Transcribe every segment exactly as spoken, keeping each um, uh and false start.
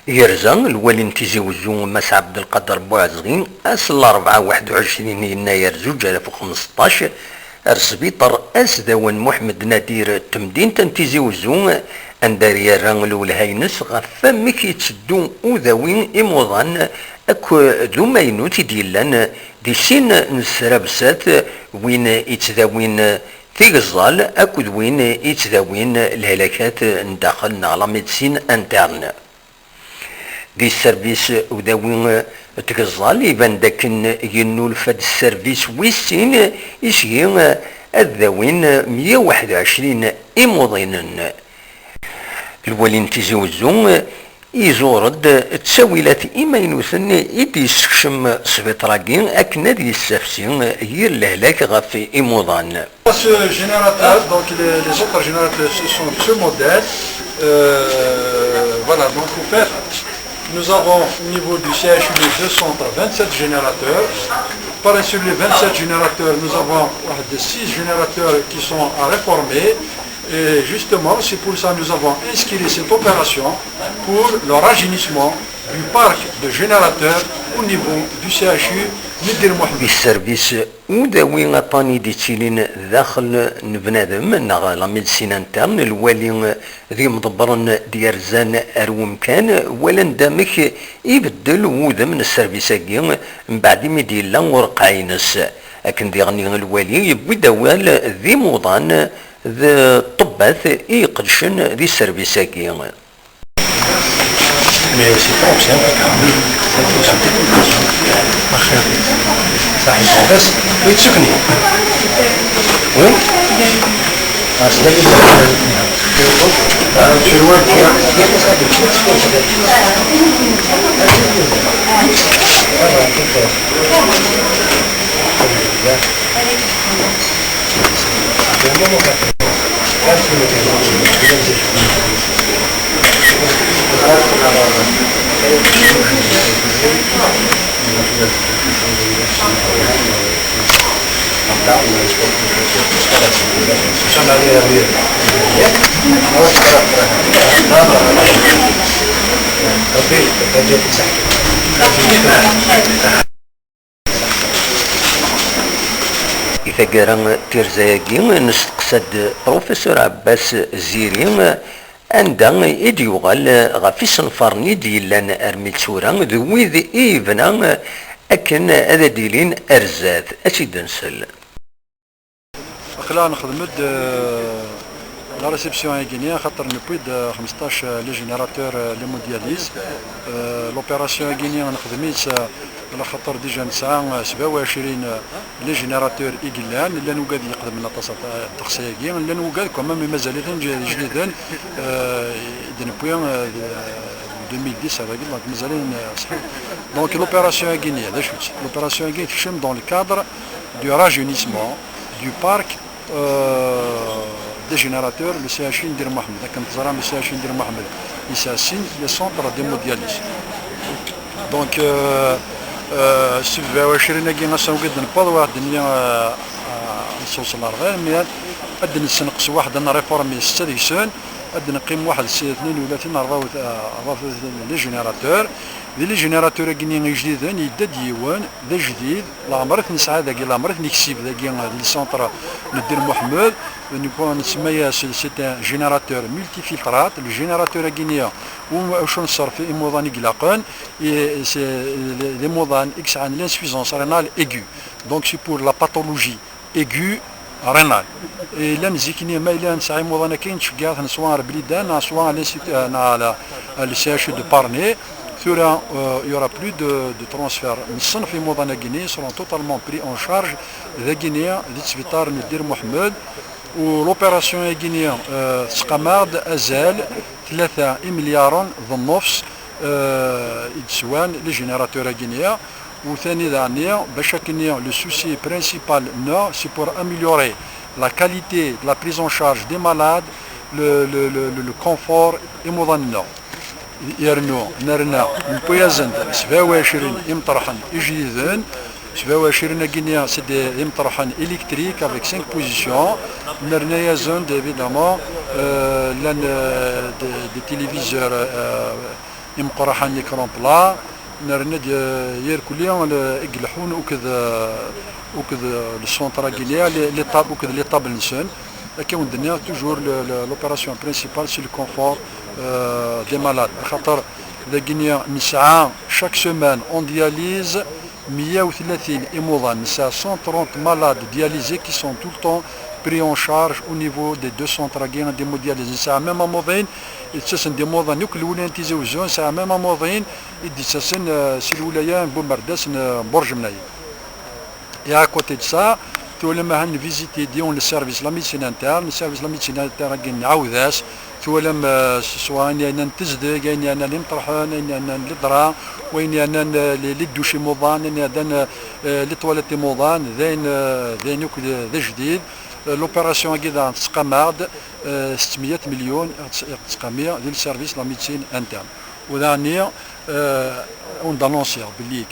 Yerza lwali n Tizi Wezzu, Mass Ɛebdelqader Buɛezɣi, ass n larebɛa waḥed u ɛecrin yennayer zuǧ alaf u xmesṭac, ar sbiṭar asdawan Muḥemmed Nadir n temdint n Tizi Wezzu, anda ara yerra lwelha-ines ɣef wamek yetteddu udawi imuḍan akked umaynut i d-yellan di sin n srabsat, win yettdawin tigeẓẓal akked win yettdawin lehlakat n daxel neɣ la médecine interne. Di sservis udawi n tgeẓẓal, iban-d akken yennulfa-d sservis wis sin iseg ad dawin meyya u waḥed u ɛecrin imuḍinen. Lwali n Tizi Wezzu iẓur-d ttawilat imaynuten i d-yessekcem sbiṭar-agi akken ad yessafsi yir lehlak ɣef imuḍan. Ce générateur, donc les, les autres générateurs, ce sont ce modèle. Euh, voilà, donc au fait, nous avons au niveau du C H U les deux centres, vingt-sept générateurs. Par sur les vingt-sept générateurs, nous avons six générateurs qui sont à réformer. Et justement, c'est pour ça que nous avons inscrit cette opération pour le rajeunissement du parc de générateurs au niveau du C H U Mdir Mohamed. Di sservis udawi aṭṭan i d-yettilin daxel n bnadem neɣ la médecine interne, lwali d yimḍebbren d-yerzan ar wemkan walan-d amek ibeddel wudem n sservis-agi mbeɛd imi d-yella ureqqeɛ-ines. Akken diɣen lwali yewwi-d awal d imuḍan d ṭṭebbat i iqedcen di sservis-agi. Mais c'est pas ancien, c'est pas ancien. صح، بس ويتسكني. Oui. Ah, c'est là que ça. Ah, c'est loin. Ça va, d'accord. I taggara tirza-agi, nesteqsa-d Professeur Abbas Ziri anda i d-yuɣal ɣef isenfaren i d-yellan armi d tura d wid i yebna akken ad d-ilin ar zdat. Ad tt-id-nsel. Aql-aɣ nexdem-d, euh, la réception-agi-nni, axaṭer newwi-d, euh, xmesṭac, euh, les générateurs, euh, l'hémodialyse. Euh, l'opération-agi-nni nexdem-itt, euh, Ala xaṭer déjà nesɛa, euh, sebɛa u ɛecrin, euh, les générateurs i yellan, llan wigad i ixedmen aṭas, euh, ddeqs-agi, llan wigad quand même mazal-iten j-, jdiden, euh, i d-newwi, euh, d-, deux mille dix ar dagi, donc mazal-iten, euh, ṣeḥḥa. Donc l'opération-agi-nni, d acu-tt? L'opération-agi tekcem dans le cadre du rajeunissement du parc euh, des générateurs, le C H U Mdir Mohamed. Akken teẓram, le C H U Mdir Mohamed yesɛa sin les centres d'hémodialyse. Donc, euh, euh, sebɛa u ɛecrin-agi ass-a wigi d-newweḍ, waḥed-nni, euh, euh, nessewṣel ar ɣir, mais ad d-nessenqes waḥed, ad nréformi setta deg-sen, ad d-neqqim waḥed, sin, tnin, ula tin, rebɛa, euh, rebɛa les générateurs. Di les générateurs-agi-nni ijdiden, yedda-d yiwen, d ajdid, leɛmer i t-nesɛa dagi, leɛmer i t-neksib dagi, di le centre n Ddir Moḥemmed, nsemma-yas, c'est un générateur multifiltrate. Le générateur-agi-nni, u-, acu nṣerref i imuḍan i ilaqen, et c'est les, les imuḍan i yesɛan l'insuffisance rénale aiguë. Donc c'est pour la pathologie aiguë rénale. Et llan zik-nni, ma yella nesɛa imuḍan akka, nettceggiɛ-ten swa ar Blidan, neɣ swa à l'institut, euh, neɣ à la, à le C H U de Parnay. Tura, euh, il y aura plus de, de transfert. Nṣenf imuḍan-agi-nni seront totalement pris en charge dagi-nni, di ttbiṭar n Ddir Moḥemmed. U l'opération-agi-nni, euh, tesqam-aɣ-d azal tlata imelyaren d nnefs, euh, i d-swan les générateurs-agi-nni. U tani daɣen, bac akken, le souci principal-nneɣ, c'est pour améliorer la qualité de la prise en charge des malades, le, le, le, le, le confort imuḍan-nneɣ. Yernu nerna, newwi-asen-d sebɛa u ɛecrin imeṭreḥen ijdiden, sebɛa u ɛecrin-agi-nni, c'est des imeṭreḥen électriques avec cinq positions. Nerna-asen-d, évidemment, euh, llan, euh, des, des téléviseurs, euh, Imeqqraḥen, l'écran plat, nerna-d, euh, irkelli, le, i ileḥḥun uked, euh, uked, euh, le centre-agi-nni, les, les tables, uked les tables-nsen. Akka wen-d-nniɣ, toujours le, le, l'opération principale, c'est le confort, euh, des malades. Axaṭer dagi-nni nesɛa chaque semaine en dialyse meyya u tlatin imuḍan, nesɛa cent trente malades dialysés qui sont tout le temps pris en charge au niveau des deux centres-agi d'hémodialyse. Nesɛa même amuḍin, yettasen-d imuḍan akk lwilaya n Tizi Uzzu, nesɛa même amuḍin i d-yettasen, euh, si lwilaya n Bumerdas n, euh, Burj Mnayel. Et à côté de ça, twalam ahan nvisiti-d yiwen le service la médecine interne, le service la médecine interne-agi nɛawed-as, twalam, euh, s-, swa ayen yernan tezdeg, ayen yernan imeṭreḥen, ayen yernan les draps, wayen yernan, euh, les, les douches imuḍan, ayen yernan, euh, les toilettes imuḍan, d ayen, euh, d ayen akk d, d ajdid. Euh, l'opération-agi daɣen tesqam-aɣ-d, euh, settemya milyun i ɣ-tes-, i ɣ-tesqami di le service la médecine interne. U daɣen-nni, euh, on d-annonciɣ belli,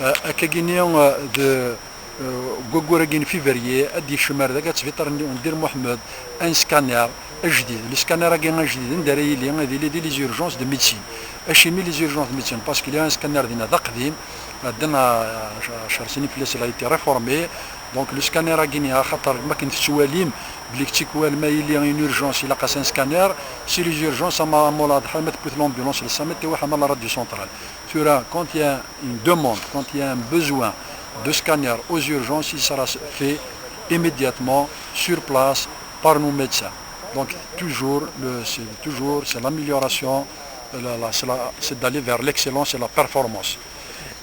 euh, akkagi-nni, euh, de, euh, deg waggur-agi n février, ad d-yekcem ar dagi, ad tbiṭer n Ddir Muḥemmed, un scanner ajdid. Le scanner-agi ajdid, anda ara yili? Ad yili di les urgences de médecine. Acimi les urgences de médecine? Parce qu'il y a un scanner dinna d aqdim, ɛeddan, euh, ɛecr snin fell-as, il a été réformé. Donc le scanner-agi-nni, axaṭer ma akken tettwalim, belli tikwal ma yili une urgence, ilaq-as un scanner. Si les urgences, ama, ama ula d ḥala ma tewwet l'ambulance, lsa ma tewwi ḥala la radio centrale. Tura, quand il y a une demande, quand il y a un besoin de scanner aux urgences, il sera fait immédiatement sur place par nos médecins. Donc toujours, le, c'est toujours, c'est l'amélioration, la, la, c'est la, c'est d'aller vers l'excellence et la performance.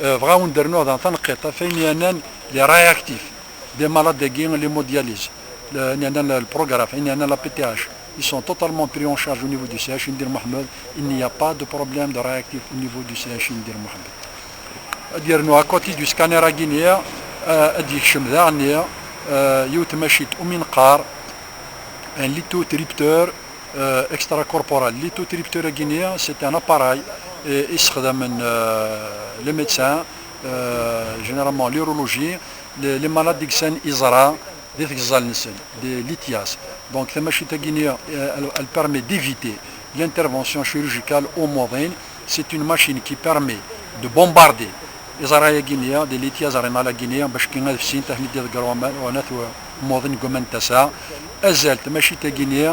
Euh, bɣiɣ ad wen-d-rnuɣ daɣen taneqqiṭ ɣef wayen yernan les réactifs des malades-agi, l'hémodialyse, le, ayen yernan le, le Prograf, ayen yernan la P T H. Ils sont totalement pris en charge au niveau du C H U Ddir Mohamed. Il n'y a pas de problème de réactif au niveau du C H U Ddir Mohamed. Ad yernu à côté du scanner-agi-nni, euh, ad yekcem daɣen-nni, euh, yiwet tmacint umi neqqar un lithotripteur, euh, extracorporel. Lithotripteur-agi-nni, c'est un appareil, euh, i ssexdamen, euh, les médecins, euh, généralement l'urologie, les, les malades i yesɛan iẓra di tgeẓẓal-nsen, des lithiases. Donc tamacint-agi-nni, euh, elle, elle permet d'éviter l'intervention chirurgicale umuḍin. C'est une machine qui permet de bombarder iẓra-agi-nni, des lithiases rénales-agi-nni, bac kan ad fsin, ad ten-id-iḍegger waman, wanat umuḍin deg waman n tasa. Azal tamacint-agi-nni,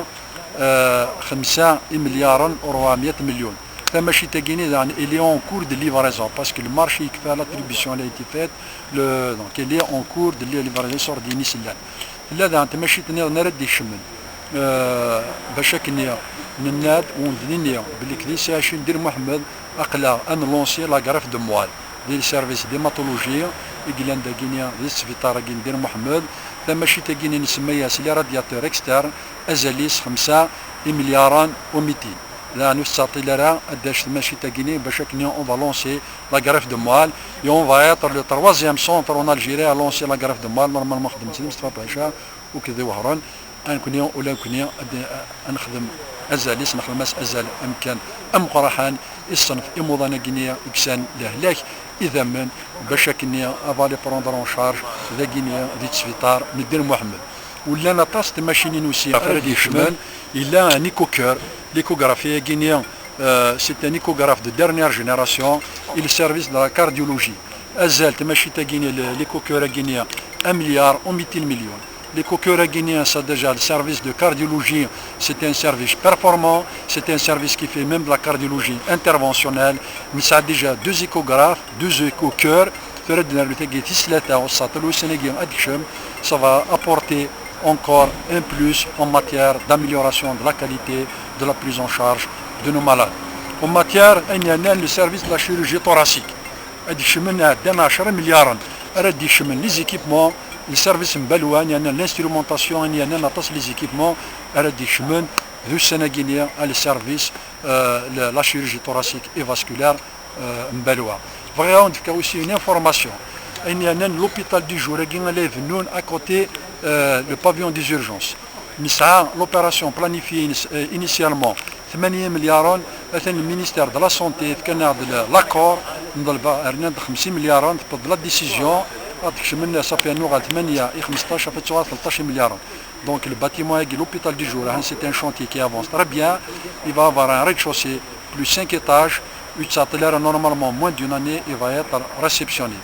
euh, xemsa imelyaren u ṛebɛemya milyun. Tamacint-agi-nni daɣen, il est en cours de livraison, parce que le marché yekfa, l'attribution elle a été faite, le, donc il est en cours de livraison, sur din i sellan. Tella daɣen tmacint nniḍen ara d-ikecmen, euh, bac akken nenna-d, wen-d-nini belli di C H U Ddir Mohamed, aql-aɣ ad nlansi la greffe de moelle di service d'hématologie i yellan dagini di sbiṭar-agi n Ddir Mohamed. Tamacint-agi-nni nsemma-yas les radiateurs externes, azal-is xemsa imelyaren u mitin. Daɣen ur tettɛeṭṭil ara ad d-tac tmacint-agi-nni bac akken on va lancer la greffe de moelle et on va être le troisième centre en Algérie à lancer la greffe de moelle. Normalement xedmen-tt Mustapha Pacha akked Wehran. Ad nekni ula nekni ad, ad nexdem azal-is, nexdem-as azal amkan ameqqraḥan i ṣṣenf imuḍan-agi-nni i yesɛan lehlak idammen, bac akken ad va les prendre en charge dagini di tesbiṭar n Ddir Mohamed. Llan aṭas n tmacinin ussi ara d-ikecmen. Yella un échocœur, l'échographie-agi-nni, euh, c'est un échographe de dernière génération, il service de la cardiologie. Azal tmacint-agi-nni, le, l'échocœur-agi-nni, un milliard u mitin milyun. L'échocœur-agi-nni, ça déjà le service de cardiologie, c'est un service performant, c'est un service qui fait même de la cardiologie interventionnelle. Nesɛa déjà deux échographes, deux échocœurs. Tura ad nernu tagi tis tlata, ussaṭel ussan-agi ad d-ikcem, ça va apporter encore un plus en matière d'amélioration de la qualité de la prise en charge de nos malades. En matière, ayen yernan le service de la chirurgie thoracique, ad d-ikecmen ɛeddan ɛecra imelyaren ara d-ikecmen les équipements, le service n Balwa, ayen yernan l'instrumentation, ayen yernan aṭas les équipements ara d-ikecmen d ussan-agi-nni, le service, euh, la, la chirurgie thoracique et vasculaire, euh, n Balwa. Bɣiɣ ad wen-d-fkeɣ aussi une information. Ayen yernan l'hôpital du jour-agi, la ibennun à côté, euh, le pavillon des urgences. Nesɛa l'opération planifiée inis-, euh, initialement tmanya imelyaren, atan le ministère de la santé fkan-aɣ-d le, l'accord, nḍelb, rnan-d xemsa imelyaren, tewweḍ la décision, ad d-kecmen, ça fait, nuɣal tmanya i xmesṭac, ça fait tuɣal tleṭṭac imelyaren. Donc le bâtiment-agi, l'hôpital du jour, hein, c'est un chantier qui avance très bien. Il va avoir un rez-de-chaussée, plus cinq étages, Ur yettɛeṭṭil ara, normalement, moins d'une année, il va être réceptionné.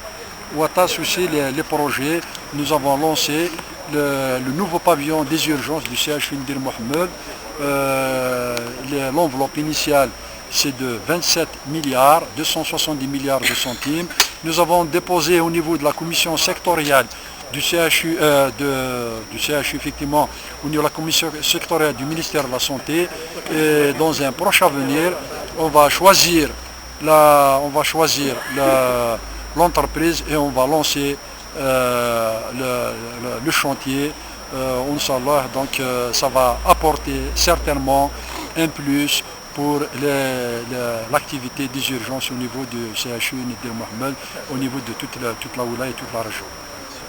Ou atas aussi les, les projets, nous avons lancé le, le nouveau pavillon des urgences du C H U Ndir Mohamed. Euh, les- l'enveloppe initiale, c'est de vingt-sept milliards, deux cent soixante-dix milliards de centimes. Nous avons déposé au niveau de la commission sectorielle du C H U, euh, de- du C H U, effectivement, au niveau de la commission sectorielle du ministère de la Santé. Et dans un proche avenir, on va choisir la, on va choisir la- l'entreprise et on va lancer euh, le, le- le chantier. Euh, Inch'Allah, donc euh, ça va apporter certainement un plus pour les- les- l'activité des urgences au niveau du C H U Ndir Mohamed, au niveau de toute la, toute la wilaya et toute la région.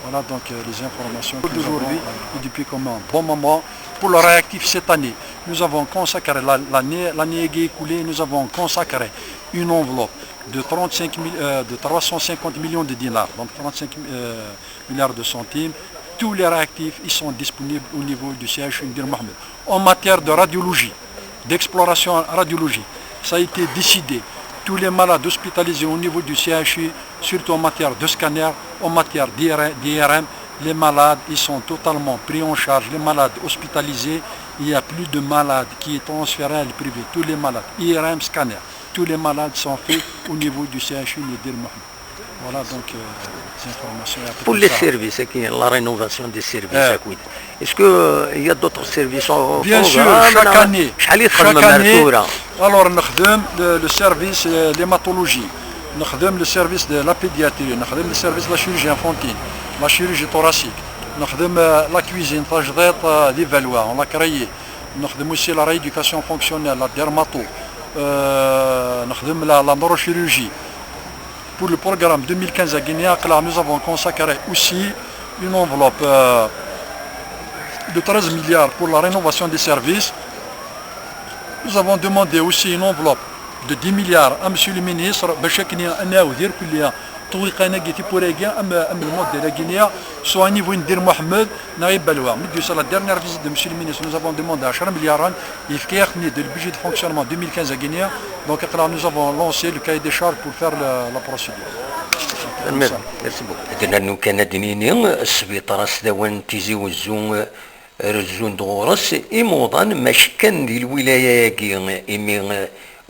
Voilà donc euh, les informations que nous avons, d'aujourd'hui euh, et depuis comme un bon moment. Pour le réactif cette année, nous avons consacré la- l'année l'année écoulée, nous avons consacré une enveloppe de trente-cinq mille, euh, de trois cent cinquante millions de dinars, donc trente-cinq euh, milliards de centimes. Tous les réactifs, ils sont disponibles au niveau du C H U Ndir Mohamed. En matière de radiologie, d'exploration radiologique, ça a été décidé. Tous les malades hospitalisés au niveau du C H U, surtout en matière de scanner, en matière d'I R M, les malades, ils sont totalement pris en charge. Les malades hospitalisés, il n'y a plus de malades qui est transféré à le privé. Tous les malades, I R M, scanner, tous les malades sont faits au niveau du C H U Ndir Mohamed. Voilà donc euh, les informations. Et après Pour les ça, services, qui est la rénovation des services, euh, à Kouid. Est-ce que euh, il y a d'autres services au Bien sûr, programme, chaque année, chaque année, alors نخدم le, le service euh, l'hématologie, نخدم le service de la pédiatrie, نخدم le service de la chirurgie infantile, la chirurgie thoracique, نخدم euh, la cuisine, تجديد euh, des Valois, on l'a créé. نخدم aussi la rééducation fonctionnelle, la dermato, euh, نخدم la, la neurochirurgie. Pour le programme deux mille quinze à Guinée, nous avons consacré aussi une enveloppe euh, de treize milliards pour la rénovation des services. Nous avons demandé aussi une enveloppe de dix milliards à Monsieur le ministre, باش كنا نعاود كل الطويقان كي تيبوريكا، أما أما الموديل كينيا، سواء نيفو ندير محمد، نغيب بالوا. مديو سا la dernière visite de Monsieur le ministre, nous avons demandé عشرة مليارات، يفكيخني de le budget de fonctionnement deux mille quinze à Guinée. Donc, là, nous avons lancé le cahier des charges pour faire la, la procédure. Merci beaucoup. Ad nernu kan ad d-nini, sbiṭar asdawan n Tizi Wezzu, rezzun-d ɣur-s imuḍan mačči kan di lwilaya-agi, imi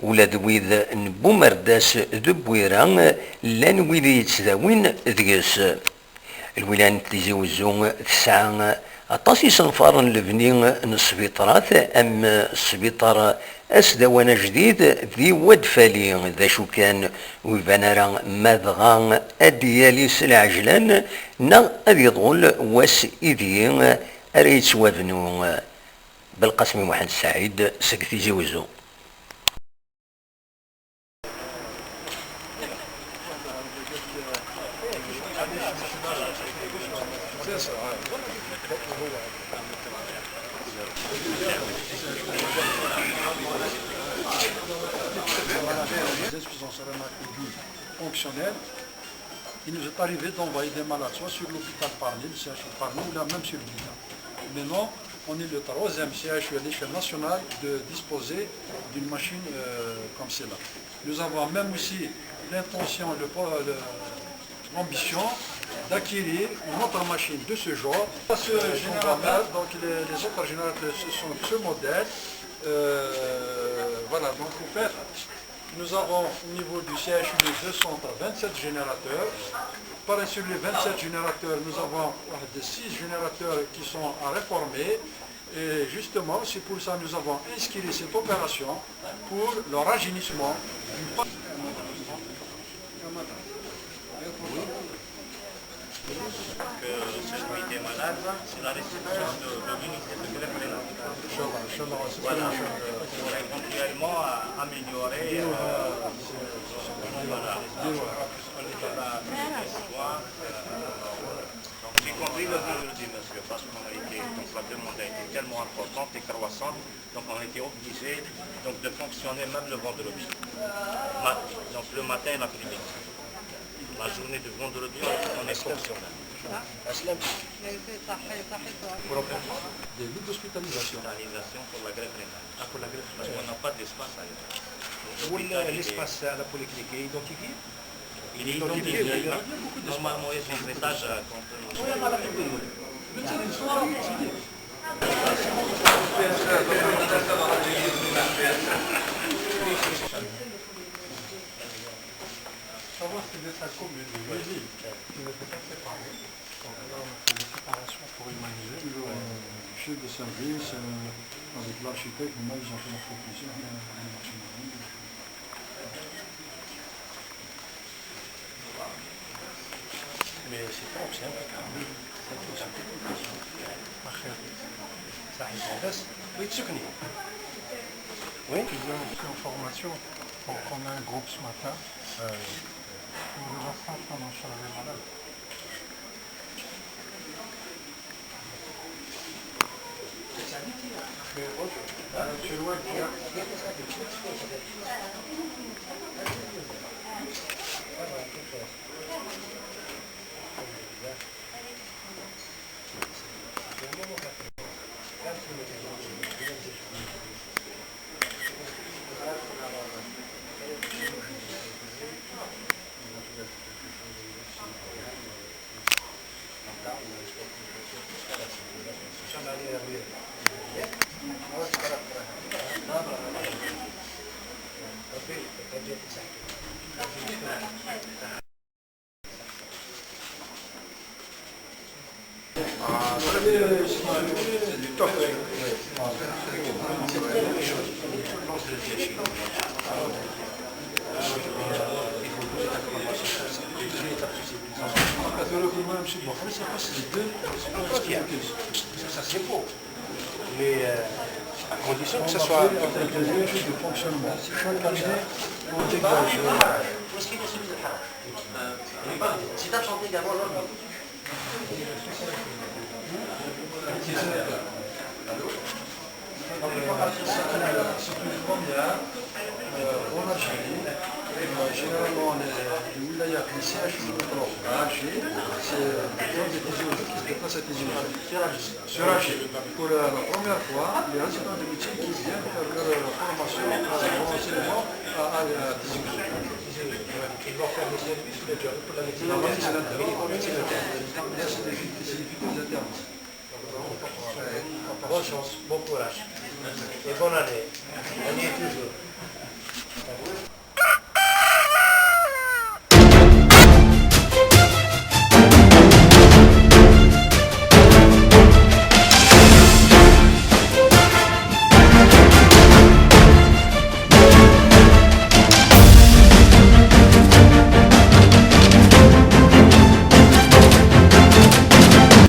ula d wid n Bumerdas d Bwira llan wid yettdawin deg-s. Lwilaya n Tizi Wezzu tesɛa aṭas isenfaren n lebni n sbiṭarat, am sbiṭar asdawan ajdid di Wad Fali, d acu kan ur iban ara ma dɣa ad d-yali s lɛejlan neɣ ad iḍul wass ideg ara yettwabnu. Belqasem Muḥend Saɛid seg Tizi Wezzu. Fonctionnel. Il nous est arrivé d'envoyer des malades soit sur l'hôpital Parny, le C H U Parny, ou là même sur Blida. Maintenant, on est le troisième C H U à l'échelle nationale de disposer d'une machine euh, comme celle-là. Nous avons même aussi l'intention, le, le- l'ambition d'acquérir une autre machine de ce genre. Ce générateur, donc les, les autres générateurs, ce sont de ce modèle. Euh, voilà, donc en fait, nous avons au niveau du C H U les deux centres vingt-sept générateurs. Par sur les vingt-sept générateurs, nous avons six générateurs qui sont à réformer. Et justement, c'est pour ça que nous avons inscrit cette opération pour le rajeunissement du parc. Que celui qui est malade, c'est la réception de, de l'unité de greffe rénale. Voilà, pour éventuellement euh, améliorer euh, voilà, au niveau de la, euh, donc, y compris le vendredi, monsieur, parce qu'on a été, donc la demande a été tellement importante et croissante, donc on a été obligé donc, de fonctionner même le vendredi. Ma- donc le matin et l'après-midi. La journée de vendredi, on est fonctionnel. Problème. Des lits d'hospitalisation. Hospitalisation pour la greffe rénale. Ah, pour la greffe. Parce qu'on n'a pas d'espace ailleurs. L'espace à la polyclinique est identifié. Il est identifié, il y a beaucoup d'espace. Normalement, il y a son étage, euh, quand on... Oui, il y a la polyclinique. Ça va, c'est de sa commune, oui. Il ne peut pas séparer. Donc là, on a fait des séparations pour humaniser. Le, euh, chef de service, euh, avec l'architecte, moi, ils ont fait la proposition, euh, de l'ingénierie. Mais c'est pas, c'est impeccable. C'est impeccable. Ça arrive en baisse. Oui, tu connais. Oui. Ils ont fait une formation pour qu'on ait un groupe ce matin. Euh, on ne va pas prendre en charge les malades. Ça, c'est beau. Mais, euh, à condition que ça soit... On va faire avec les études de fonctionnement. Chaque année, on dégage, euh, Où est-ce qu'il est celui de Haram ? Euh, il est pas venu. C'est absenté également, non ? Allô ? C'est une première, euh, en Algérie. Euh, généralement, les, les wilayat, les C H U, à Alger, c'est, euh, des Tizi Ouzou qui se déplacent à Tizi Ouzou. Sur Alger. Pour la, la première fois, les résidents de médecine qui viennent faire leur formation, euh, en enseignement à, à, à Tizi Ouzou. Ils vont faire des services de job pour la médecine interne. La médecine interne. Là, c'est des, c'est des futurs internes. Bonne chance, bon courage. Et bonne année. On y est toujours.